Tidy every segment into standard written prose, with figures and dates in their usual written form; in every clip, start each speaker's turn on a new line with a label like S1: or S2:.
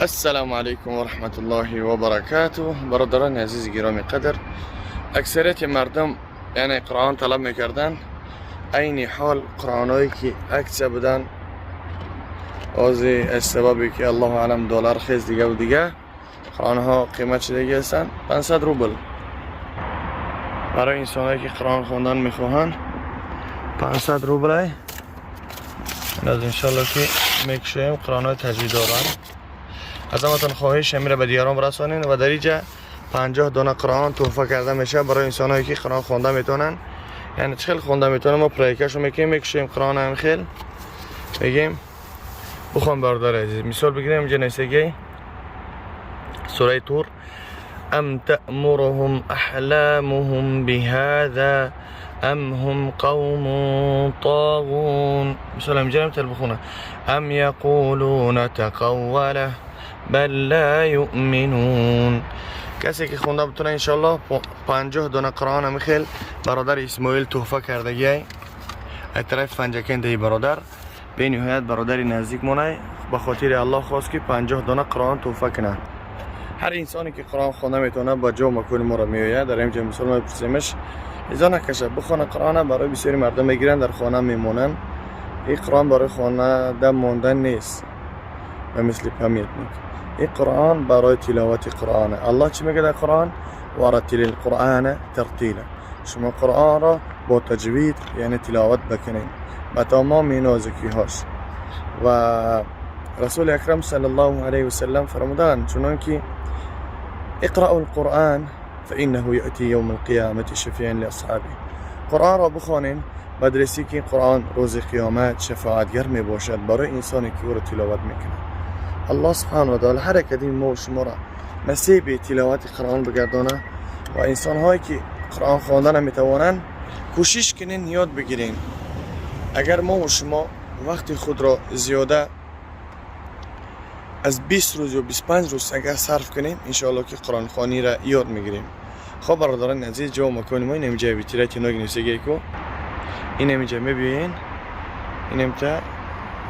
S1: Ассалому алайкум ва раҳматуллоҳи ва баракатуҳ. Бародарони азизи гиромӣ қадр, аксарияти мардум яъне Қуръон талаб мекарданд. Айни ҳол қуръонҳое ки акция буданд, ози аз сабабе ки, аллоҳу аълам, доллар хез дига ва дига, қуръонҳо қимат шудагӣ ҳастанд, 500 рубл. Барои инсонҳое ки қуръон хондан мехоҳанд, 500 рублай. Аз иншалло ки мекушоем, қуръонҳои таҷвид доранд. Аз ҳаматон хоҳиш, амира ба дигарон расонен. Ва дар инҷа 50 дона қуръон туҳфа карда мешавад барои инсонҳое ки қуръон хонда метавонанд. Яъне чӣ хел хонда метавонанд? Мо проверкашо мекунем, мекушоем қуръон, ҳам хел мегем: «Бухон, бародари азиз». Мисол бигирем, инҷа нависагӣ сураи Тур: أم تأمرهم أحلامهم بهذا أم هم قوم طاغون. مثلا اینجا هم بخونه: أم يقولون تقوله بل لا يؤمنون. کسی که خونده بتونه، انشالله 50 دانه قرآن هم خیل برادر اسماعیل تحفه کردگی از طرف پنجکند. ای برادر به نهایت برادر نزدیک مونه، به خاطر الله خواست که 50 دانه قرآن تحفه کنه. هر انسانی که قرآن خونده میتونه، با جا مکان ما را میآید. در اینجا مثلا ما پرسیمش، ایزا نکشه، بخونه قرآن. برای بسیاری مردم میگیرن، در خانه میمونن. این قرآن برای خانه دم ماندن نیست و مثل памятник. این قرآن برای تلاوت قرآنه. الله چی میگه در قرآن؟ ورتل القرآن ترتیلا. شما قرآن را با تجوید یعنی تلاوت بکنین با تمام نازکی هاش. و رسول اکرم صلی الله علیه وسلم فرمودن چنان که اقرأوا القرآن فإنه يأتي يوم القيامة شفيعا لأصحابه. قرآن را بخوانین، بدرسی که قرآن روز قیامت شفاعتگر می باشد برای انسانی که او را تلاوت میکنه. الله سبحانه و تعالی هر کدیم ما و شما را نصیب تلاوت قرآن بگردانه. و انسان هایی که قرآن خواندن میتوانند، کوشش کنین یاد بگیرین. اگر ما و شما وقت خود را زیاده از 20 روز یا 25 روز اگر صرف کنیم، انشاءالله که قرآن خوانی را یاد میگیریم. خب برادران عزیز، جا و مکان ما این اینجا بیتیره ناگ نویسگی کو، این اینجا میبینین، این اینجا،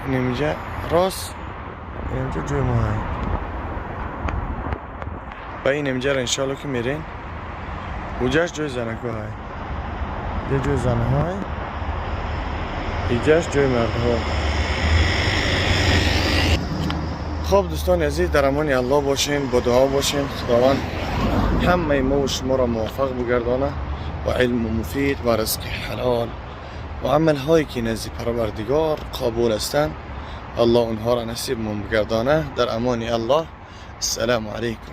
S1: این اینجا راست، این اینجا جوی ما هست و این اینجا را انشاءالله که میرین، اونجاش جوی زنکو های، اینجا جوی زنه های، اینجاش جوی مردها. خب دوستان عزیز، در امان الله باشین، با دعا باشین. خداوند همه ما و شما را موفق بگردانه و علم مفید و رزق حلال و عمل هایی که نزد پروردگار قبول هستند، الله اونها را نصیب من بگردانه. در امان الله، السلام علیکم.